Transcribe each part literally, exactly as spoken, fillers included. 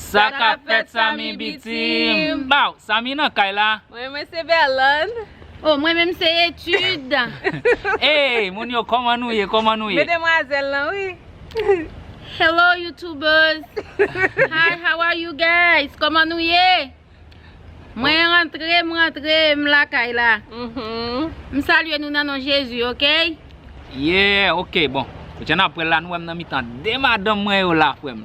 Sa k ap fèt, Samy Bitim? Baw, Samy nan kay la. Mwen, mwen se Berlande. Oh, mwen menm se Etid. Ey, moun yo, kòman nou ye? Kòman nou ye? Medemwazèl lan, wi. Hello, YouTubers. Hi, how are you guys? Kòman nou ye? Mwen rantre, m rantre, m lakay la. Mhm. M salye nou nan non Jezi, oke? Yeah, oke, bon. Jan n ap wè l la, nou wè m nan mitan de madanm mwen yo la, frè m.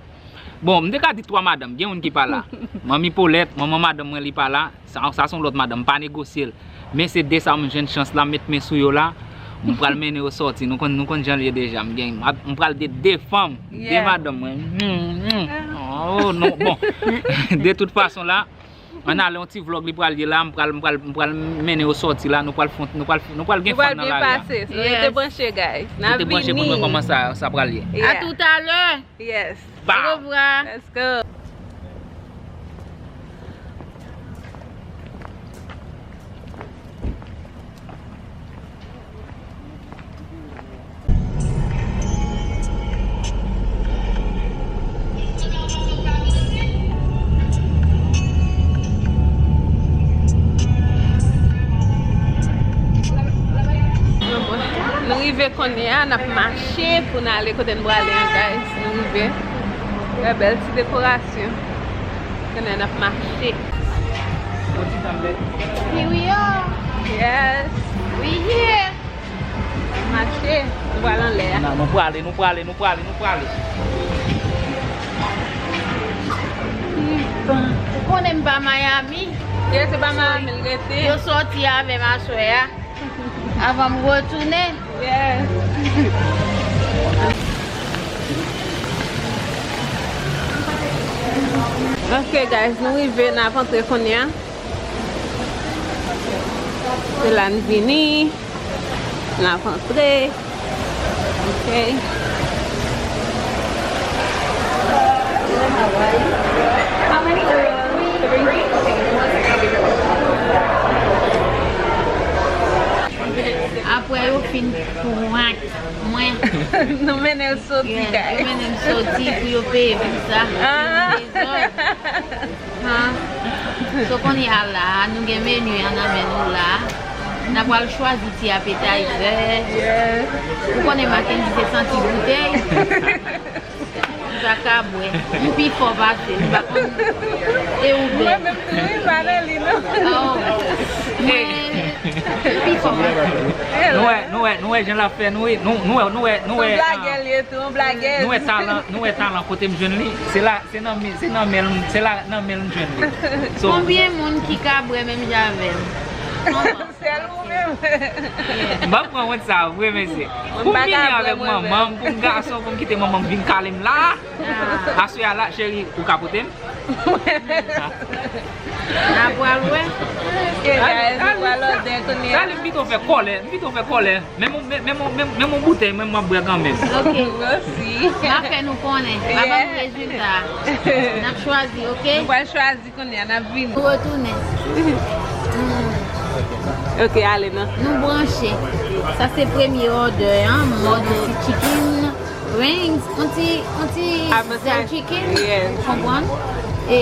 Bon, m te ka di twa madanm, gen youn ki pa la. Manmi Paulette, manman madanm mwen li pa la. Sa, sa se yon lòt madanm, m pa negosye l. Men se de sa m jwenn chans la, m met men sou yo la. M pral mennen yo sòti. Nou konn, nou konn jan l ye deja. M gen, m pral de de fanm, de madanm mwen. Mm, mm. Oh, non, bon. De tout fason la, ann ale yon ti vlòg li pral ye la, m pral, m pral, m pral mennen yo sòti la, nou pral fon, nou pral, nou pral gen fanm nan lari a. Nou pral byen pase, so rete branche, guys. N ap vini. Rete branche pou nou wè kòman sa, sa pral ye. Yeah. À tout à l'heure. Yes. Bow. Au revoir. Let's go. Nou rive kounye a, n ap mache pou n ale kote n prale an, guys. Nou rive. Wè bèl ti dekorasyon. Kounye a n ap mache. Here we are. Yes. We here. Mache, nou pral anlè a. Nan, nou prale, nou prale, nou prale, nou prale. Ou konnen m pa Miami. Yes, se pa Miami l rete. Yo sòti avè m aswè a. Avan m retounen. Yes. Ok, guys, nou rive, n ap antre kounye a. Se la n vini. N ap antre. Ok. Apre yo fin prank mwen. Nou mennen l soti, guys. Yo mennen m soti pou yo peye pou sa. Ah. Dezòd. Ha. So kounye a la, nou gen meni an nan men nou la. N a pral chwazi ti appetizer. Yes. Ou konnen Mackendy se santi boutèy. M pa ka bwè. M pi fò pase l. M pa konn. E ou bwè. Mwen menm tou, wi, m pa nan li, non. Oh. Mwen, m pi fò pase l. Nou wè, nou wè, nou wè jan l ap fè nou, wi. Nou, nou wè, nou wè, nou wè. Yon blagè l ye tou, yon blagè. Nou wè talan, nou wè talan kote m jwenn li. Se la, se nan men, se nan men, se la, nan men l m jwenn li. So, konbyen moun ki ka bwè menm jan avè m? Sèl ou menm. M p ap pran wont sa a vre, mesye. Pou m vini avèk manman m, pou m gason, pou m kite manman m vin kale m la. Ah. Aswè a la, cheri, ou ka pote m? N a pral wè. Ok, guys, nou pral òdè kounye a. Dale, m pito fè kòlè, m pito fè kòlè. Menm, menm, menm, menm, menm yon boutèy, menm m ap bwè kanmenm. Ok. Mwen osi. N a fè nou konnen. N a ban nou rezilta. N ap chwazi, ok? Nou pral chwazi kounye a, n ap vini. Nou retounen. Ok, ale non. Nou branche. Sa se premye òdè an. M òdè ti chicken wings, yon ti, yon ti jerk chicken, ou konprann? E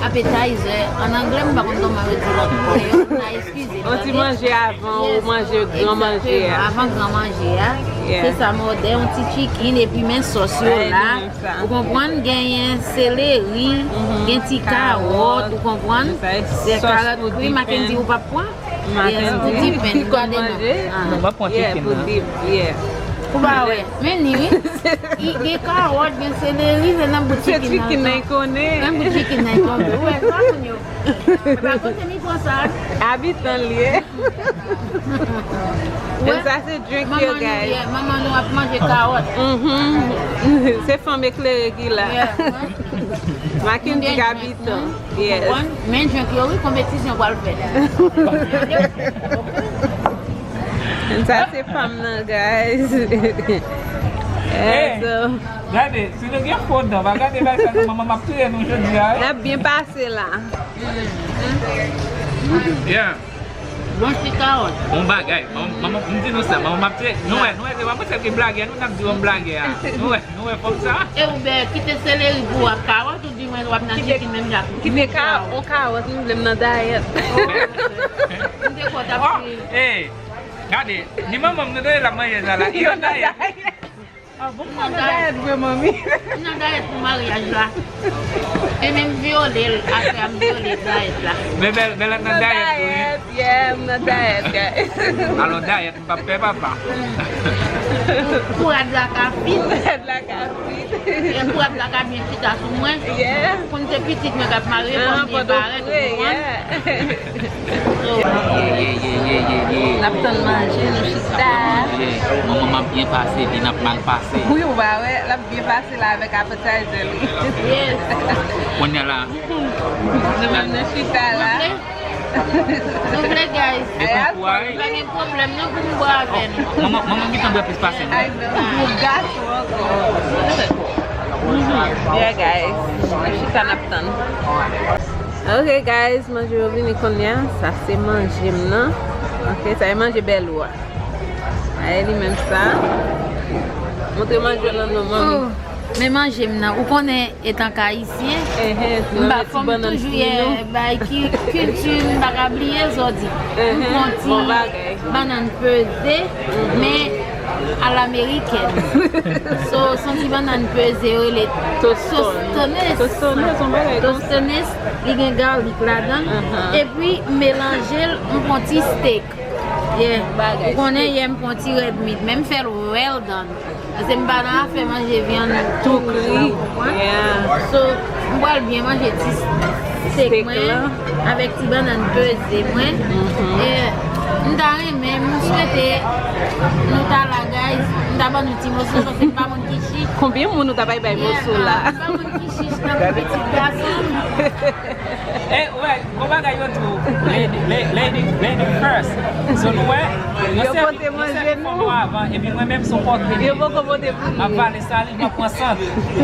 appetizer. An anglè, m pa konn kòman yo di l an kreyòl, n a eskize m, tande? Yon ti manje avan ou manje gran manje a. Egzakteman, avan gran manje a. Yeah. Se sa m òdè, yon ti chicken, epi men sòs yo la. Ou konprann? Genyen seleri, gen ti kawòt, ou konprann? Se karòt kri, Mackendy ou p ap pran? Yes, pou dip, men nou gade non. Ah. Non, m ap pran chicken nan. Ou pa wè, men ni wi. Gen kawòt, gen seleri, se nan bout chicken nan. Nan bout chicken nan tonbe. Ou wè sa, moun yo? E pa kote li pran sa. Abitan li ye. Wè, sa se drink yo, guys. Manman nou ap manje kawòt. Mhm. Se fanm eklere ki la. Yeah. Mackendy abitan. Yes. Men drink yo, wi, konpetisyon pral fèt. Sa se fanm nan, guys. Eh, so. Gade, si nou gen fo dan, pa gade bay sa non, manman m ap touye nou jodi a, wi. N ap byen pase la. Yeah. Yon ti kawòt. Yon bagay. Manman, manman, m di nou sa. Manman m ap te, nou wè, nou wè, se pa mwen sèl ki blagè, nou n ap di w m blagè a. Nou wè, nou wè fòm sa? E ou bè kite seleri pou w ak kawòt, ou di mwen w ap nan chikin menm jan. Kite ka-, yon kawòt, nou vle m nan dayèt. M te kwè w t ap di. Ey, gade, ni manman m nou tande l ap manje sa la. Li nan dayèt. Ah bon, m nan dayèt vre, manmi. M nan dayèt pou maryaj la. E menm vyole l, apre a m vyole dayèt la. Men bèl, bèl nan dayèt tou, wi. Yeah, m nan dayèt, guys. Alò, dayèt, m p ap pè papa. Pou rad la ka fit. Pou rad la ka fit. E pou rad la ka byen chita sou mwen. Yeah. Pou m se pitit mwen k ap marye, fò m byen parèt, ou konprann? Yeah. N ap tann manje, nou chita. Manman m ap byen pase, li n ap mal pase. Wi, ou pa wè, l ap byen pase la avèk appetizer li. Yes. Kounye a la. Nou menm nou chita la. Nou vle, guys. Pa gen pwoblèm non pou m bwè avè nou. Manman, manman gentan bwè plis pase nou. Ay, non. Gwo gason ankò. Yeah, guys. Nou chita n ap tann. Ok, guys, manje yo vini kounye a. Sa se manje m nan. Ok, sa e manje bèl ou a. Ay, li menm sa. Montre manje w nan non, manmi. Oh, men manje m nan. Ou konnen, etanke ayisyen, m pa fò m toujou ye bay ki-, kilti m, m pa ka bliye sa w di. M pran ti bannann peze, men a lamerikèn. So, se yon ti bannann peze, yo rele Tostones. Tostones, yon bagay konsa. Tostones, li gen garlic ladan l. Epi, m melanje l, m pran ti steak. Yeah. Ou konnen, yè m pran ti red meat, men m fè l well done. Paske m pa nan afè manje vyann tou kri, ou konprann? Yeah. So, m pral byen manje ti steak mwen avèk ti bannann peze mwen. E m ta renmen, m swete nou ta la, guys. M ta ban nou ti moso, paske m pa konn ki chich. Konbyen moun ou ta bay bay moso la? Yeah, m pa konn ki chich nan pitit gason m. E, ou wè, gon bagay yo di w, lady, la-, lady, lady first. So, nou wè, yo sèvi, yo sèvi fanm yo avan, epi mwen menm se yon pòtre m ye. Yo poko pote pou li. M ap vale salin, m ap pran sant.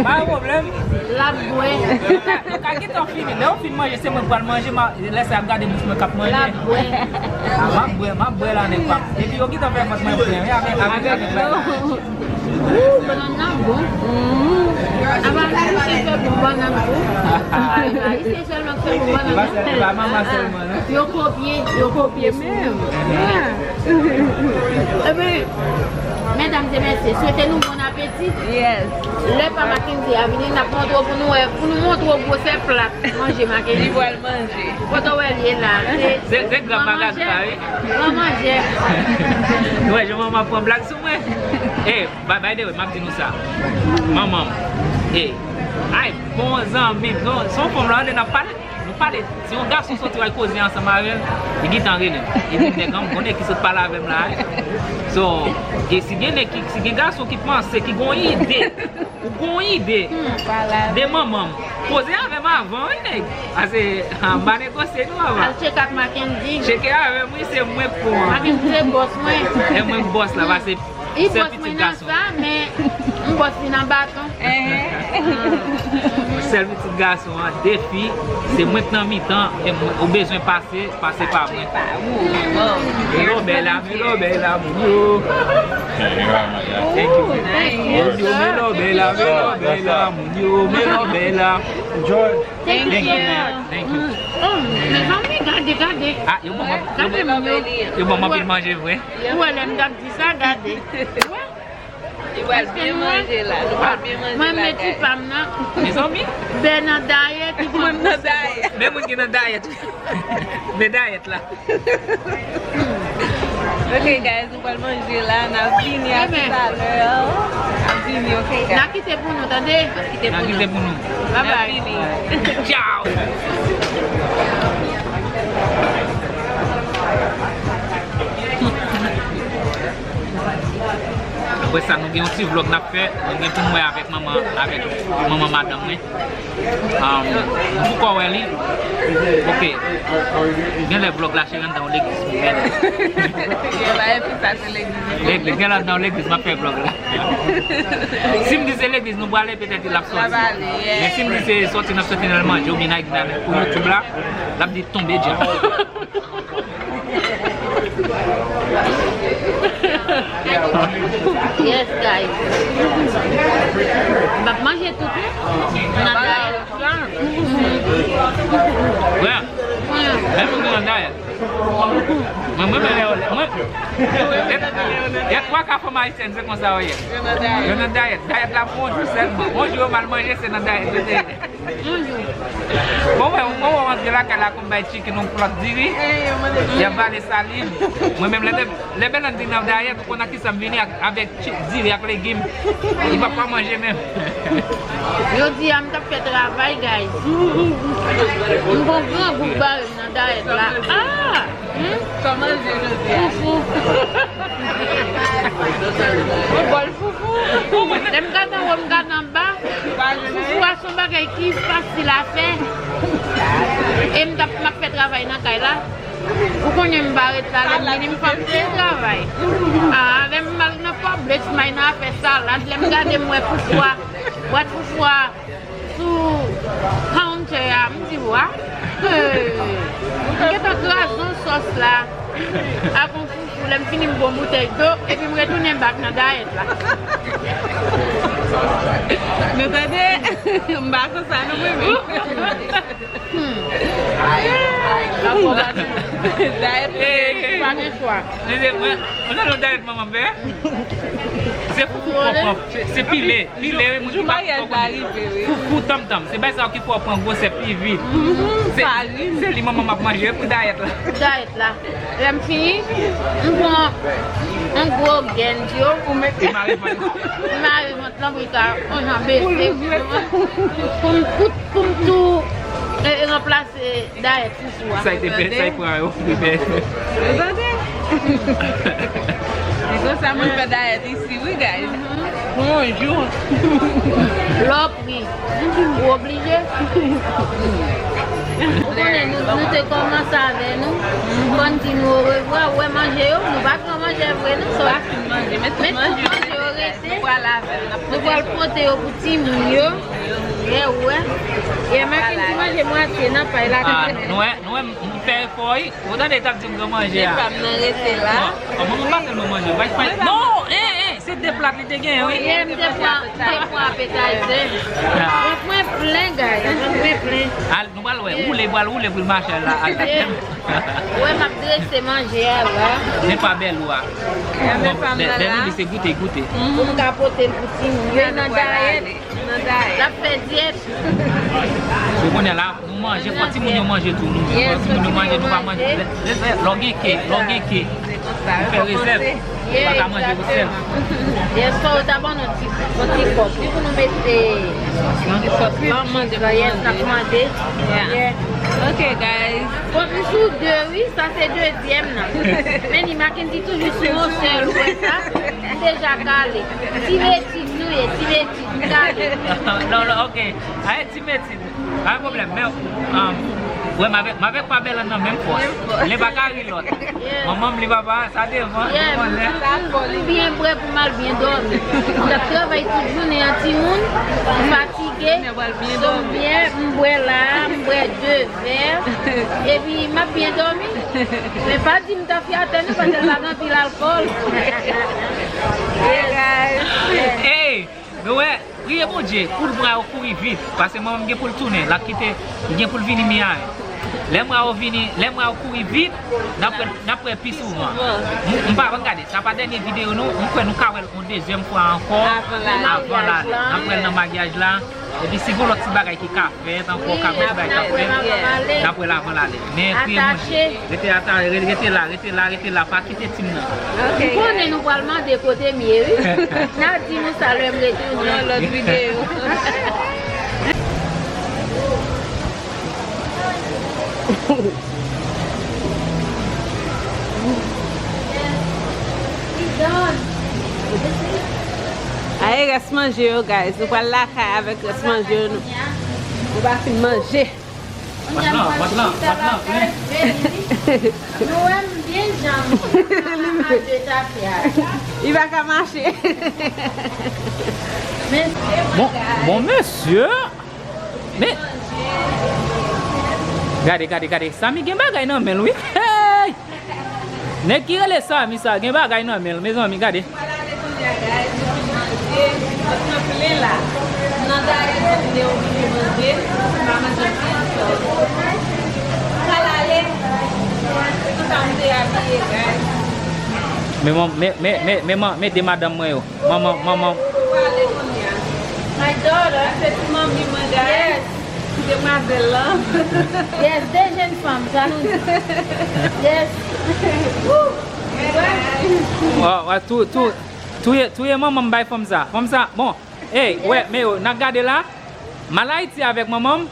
Pa gen pwoblèm. L ap bwè. Yo ka, yo ka gentan fini. Lè yo fin manje, se mwen k pral manje, m a, lè sa y ap gade bouch mwen k ap manje. L ap bwè. A, m ap bwè, m ap bwè la, nèg pa m. Epi yo gentan fè vant mwen plen, wi, avèk, avèk, avèk bagay. Wou, bannann nan bon. Apa nou te fè bon bannann tou. Ay, Ayisyen sèlman ki fè bon bannann. E pa sèl, e pa manman sèlman, non. Yo kopye, yo kopye menm. Epi, medam e mesye, swete nou bon apeti. Yes. Lè pa Mackenzie a vini, n ap montre w pou nou wè, pou nou montre w gwosè plat manje Mackenzie. Li pral manje. Kote w wè l ye la? Se, se gran magagra, wi. Gran manjè. Ou wè, jan manman pran blag sou mwen. E, by, by the way, m ap di nou sa. Manman m, e, ay, bon zanmi m, non, se yon fanm la, lè n ap pale, nou pale. Si yon gason soti w al koze ansanm avè l, li gentan rele m. Li di, "Nèg an, m konnen ki sot pale avè m la, wi." So, e si gen nèg ki, si gen gason ki panse, ki gon ide, ou gon ide de manman m, koze avè m avan, wi, nèg. Pase, m pa negosye nou avan. Al tcheke ak Mackenzie. Tcheke avè m, wi, se mwen k pou an. Mackenzie se bòs mwen. E mwen k bòs la, pase sèl pitit gason. Li bòs mwen nan sa, men m bòs li nan baton. Sèl pitit gason an, de fi, se mwen k nan mitan, e mwen, ou bezwen pase, pase pa mwen. Melo bèl la, melo bèl la, moun yo. Thank you. Moun yo, melo bèl la, melo bèl la, moun yo, melo bèl la. Enjoy. Thank you. Thank you, man. Thank you. Oh, mezanmi, gade, gade. Ah, yo ban mwen, gade moun yo. Yo ban mwen anpil manje vre. Ou wè lè m t ap di sa, gade. Ou wè? Li pral byen manje la. Nou pral byen manje la, guys. Mwen met ti pa m nan. Mezanmi. Bè nan dayèt. Mwen nan dayèt. Men moun ki nan dayèt. Men dayèt la. Ok, guys, nou pral manje la. N a vini a talè. N a vini, ok, guys. N a kite pou nou, tande? N a kite pou nou. N a kite pou nou. Bye bye. N a vini. Ciao. Apre sa, nou gen yon ti vlog n ap fè. Nou gen pou n wè avèk manman, avèk manman madanm mwen. Um, ou poko wè li? Ok. Gen lè vlog la, se anndan yon legliz pou fè li. Legliz, gen lè anndan yon legliz, m ap fè vlog la. Si m di se legliz nou prale, petèt l ap sòti. Men si m di se sòti n ap sòti nan manje oubyen n a egzamen pou YouTube la, l ap di tonbe djab. Yes, guys. M ap manje tout, wi. Nan dayèt la. Wè. Menm moun nan dayèt. Mwen, mwen, mwen, mwen, gen twa ka fanm ayisyèn, se konsa yo ye. Yo nan dayèt. Dayèt la pou yon jou sèlman. Yon jou yo mal manje, se nan dayèt yo te ye. Yon jou. Bon, wè, yon bon, wè, antre lakay la, konn bay chicken yon plòt diri. Y ap vale salin. Mwen menm, lè, lè Bèlande di nan dayèt, ou konn ak kisa m vini ak, avèk chi-, diri ak legim. Li p ap pa manje menm. Jodi a, m t ap fè travay, guys. M gon grangou k bare m nan dayèt la. Ah! Hmm? Kòman l ye jodi a? Foufou. Yon bòl foufou. Lè m gade anwo, m gade anba. Foufou a se yon bagay ki fasil a fè. E m t ap, m ap fè travay nan kay la. Ou konnen m pa ret la, lè m vini m fè yon ti travay. Ah, lè m al nan Publix, m al nan afè salad, lè m gade m wè foufou a, bwat foufou a sou counter a, m di, wa, m gentan kraze yon sòs la ak yon foufou, lè m fini m bwè yon boutèy dlo, epi m retounen back nan dayèt la. Nou tande? M pa konsa non mwen menm. Hmm. Dayèt, pa gen chwa. Mwen, mwen nan dayèt manman m fè. Se foufou pwòp, se, se pile, pile, wi, moun ki pa, ki pa konnen. Foufou tanmtanm. Se bay sa ki fè w pran gwosè pi vit. Se, se li manman m ap manje pou dayèt la. Pou dayèt la. Lè m fini, m pran yon gwo gèn dlo pou mete. Li mare vant. Li mare vant lan pou li ka yon jan bese. Pou m, pou, pou m tou, e, e, ranplase dayèt foufou a. Sa y te fè, sa y pran yo, li fè. Ou tande? Se konsa moun fè dayèt isi, wi, guys. Pou yon jou. Lè w pri, ou oblije. Ou konnen nou, nou te kòmanse avè nou. Fò n di nou orevwa, ou wè manje yo, nou pa pran manje vre, non, sòti. Manje, men tout manje yo rete. Nou pral pote yo pou timoun yo. Ye, ou wè. Ye, Mackendy manje mwatye nan pay la. Ah, nou wè, nou wè, m fè efò, wi. Ou tande, t ap di m gen manje a. Fanm nan rete la. Bon, bon, mwen pa tèlman manje. Bay, bay. Non, eh, eh, se de plat li te gen, wi. Ye, m te pran, te pran appetizer. Vant mwen plen, guys. Vant mwen plen. Al, nou pral wè. Woule, pral woule pou l mache al la, al la. Ye. Wè, m ap drese manje a la. Men pa bèl ou a. Bon, bèl, bèl ou li se goute, goute. Pou m ka pote l pou timoun yo nan dayèt. L ap fè dyèt. Ou konnen la, nou manje, fò timoun yo manje tou. Nou, fò timoun yo manje, nou pa manje. Lè, lè, lè w gen ke, lè w gen ke, ou fè rezèv, ou pa ka manje pou sèl. Yes, fò yo ta ban nou ti, yon ti kòb. Wi, pou nou mete. N ap mande, n ap mande. Yeah. Ok, guys. Bon, m sou de, wi, sa se dezyèm nan. Men ni Mackendy toujou sou yon sèl, ou wè sa? M deja kale. Ti metid nou ye, ti metid, m kale. Non, non, ok. Aye, ti metid. Pa gen pwoblèm, men, um, wè, m avèk, m avèk pa Bèlande nan menm fòs. Menm fòs. Len pa ka ri lòt. Yes. Manman m, li papa, sa devan, devan len. M byen prè pou m al byen dòmi. M t ap travay tout jounen an, timoun, m fatige, sonmyè, m bwè la, m bwè de vè, epi m ap byen dòmi. Men pa di m tafyatè non, paske l pa gen anpil alkòl. Hey, guys. Hey, nou wè, priye Bondye pou l bra yo kouri vit, paske manman m gen pou l tounen, l ap kite, li gen pou l vini Miami. Lè bra yo vini, lè bra yo kouri vit, n ap wè, n ap wè pi souvan. M, m pa, ann gade, sa pa dènye videyo nou, m kwè nou ka wè l yon dezyèm fwa ankò avan l ale. N ap wè l nan maryaj la. Epi si gon lòt ti bagay ki ka fèt ankò, ka gon ti bagay ka fèt, n ap wè l avan l ale. Men priye Bondye. Rete ata-, re-, rete la, rete la, rete la, pa kite tim nan. Ok. M konnen nou pral mande kote m ye, wi. N a di nou sa lè m retounen. Yon lòt videyo. Aye, rès manje yo, guys. Nou pral lakay avèk rès manje yo. Nou, nou pa fin manje. Vant lan, vant lan, vant lan plen. Nou wè m byen jan m de tafya. Li pa ka mache. Bon, bon, mesye. Men, gade, gade, gade. Samy gen bagay nan men l, wi. Hey! Nèg ki rele Samy sa gen bagay nan men l, mezanmi, gade. Pral ale kounye a, guys, nou fin manje, nou nan plen la. M nan dayè, m nan vide yo vini manje, m pa manje anpil ankò. Pral ale, se konsa m te abiye, guys. Men, men, men, men, men, men de madanm mwen yo. Manman, manman. Pral ale kounye a. My daughter, se ti manmi mwen, guys. Yes. Demwazèl lan. Yes, de jèn fanm, sa nou di. Yes. Woo. Wè, wè, tou, tou, touye, touye manman m bay fanm sa. Fanm sa, bon. Ey, wè, men yo, n ap gade la. M al Ayiti avèk manman m.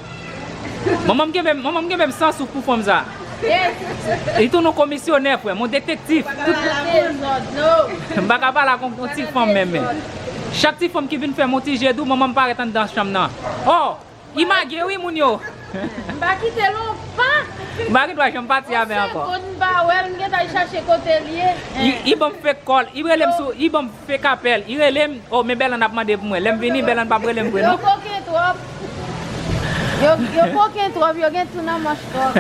Manman m kenbe, manman m kenbe m san souf pou fanm sa. Yes. Li tou nou komisyonè, frè m, yon detektif. Tout nan dezòd, no. M pa ka pale ak yon, yon ti fanm menm, men. Chak ti fanm ki vin fè m yon ti je dou, manman m parèt anndan chanm nan. Oh! Li mage wi, moun yo. M pa kite l yon pa. M pa gen dwa janm pati avè l ankò. Yon segonn m pa wè l, m gentan al chache kote l ye. Li, li ban m fake call, li rele m sou, li ban m fake apèl, li rele m, oh, men Bèlande ap mande pou mwen. Lè m vini, Bèlande p ap rele m vre non. Yo koken twòp. Yo, yo koken twòp, yo gen tou nan manch twòp.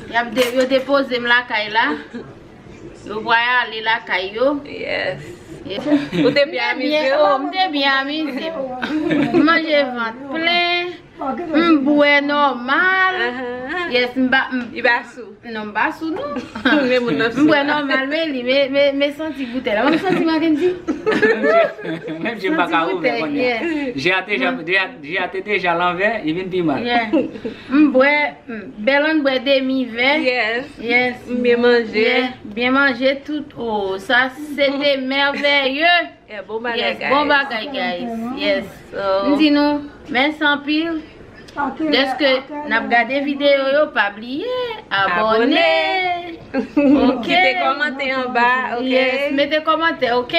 Y ap de-, yo depoze m lakay la. Yo pral ale lakay yo. Yes. Yes. Ou te byen amize w? Oh, m te byen amize m. M manje vant plen. M bwè nòmal. Ahan. Yes, m ba, m, Li pa sou. Non, m pa sou, non. Men moun nan sou. M bwè nòmal, men li, men, men, men santi boutèy la. Mwen m santi Mackenzie. Menm je m pa ka ouvè kounye a. Santi boutèy, yes. Je a te deja, je a, je a te deja lanvè, li vin pi mal. Yeah. M bwè, m, Bèlande bwè demi vè. Yes. Yes. M byen manje. Yeah. Byen manje tout. Oh, sa se te mèvèye. Yeah, bon bagay, yes, bon bagay, guys. Yes. So, m di nou, mèsi anpil. Dèske n ap gade videyo yo, pa bliye abòne. Abòne. Ok. Kite kòmantè anba, ok? Yes, mete kòmantè, ok?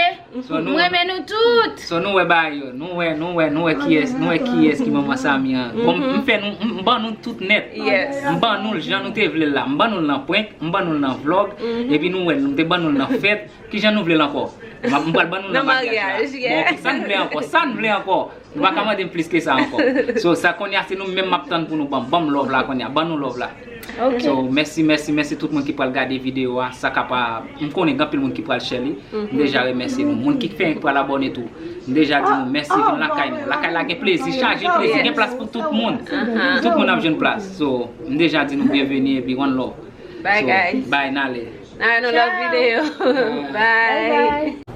So, nou, m renmen nou tout. So, nou wè bagay yo, nou wè, nou wè, nou wè kiyès, nou wè kiyès ki manman Samy an. Bon, m, m fè nou, m, m ban nou tout nèt. Yes. M ban nou l jan nou te vle l la. M ban nou l nan prank, m ban nou l nan vlòg, epi nou wè, m te ban nou l nan fèt. Kijan nou vle l ankò? M ap, m pral ban nou nan maryaj la. Nan maryaj, yeah. Bon, ok, sa n vle ankò? Sa n vle ankò? Nou pa ka mande m plis ke sa ankò. So, sa kounye a, se nou menm m ap tann pou nou ban m. Ban m love la kounye a. Ban nou love la. Ok. So, mèsi, mèsi, mèsi tout moun ki pral gade videyo a. Sa ka pa, m konnen gen anpil moun ki pral share li. M deja remèsye nou. Moun ki fenk pral abòne tou. M deja di nou mèsi, vin lakay nou. Lakay la gen plezi, chaje plezi, gen plas pou tout moun. Tout moun ap jwenn plas. So, m deja di nou byenveni epi one love. Bye, guys. Bye, n ale. N a wè nou lòt videyo. Bye.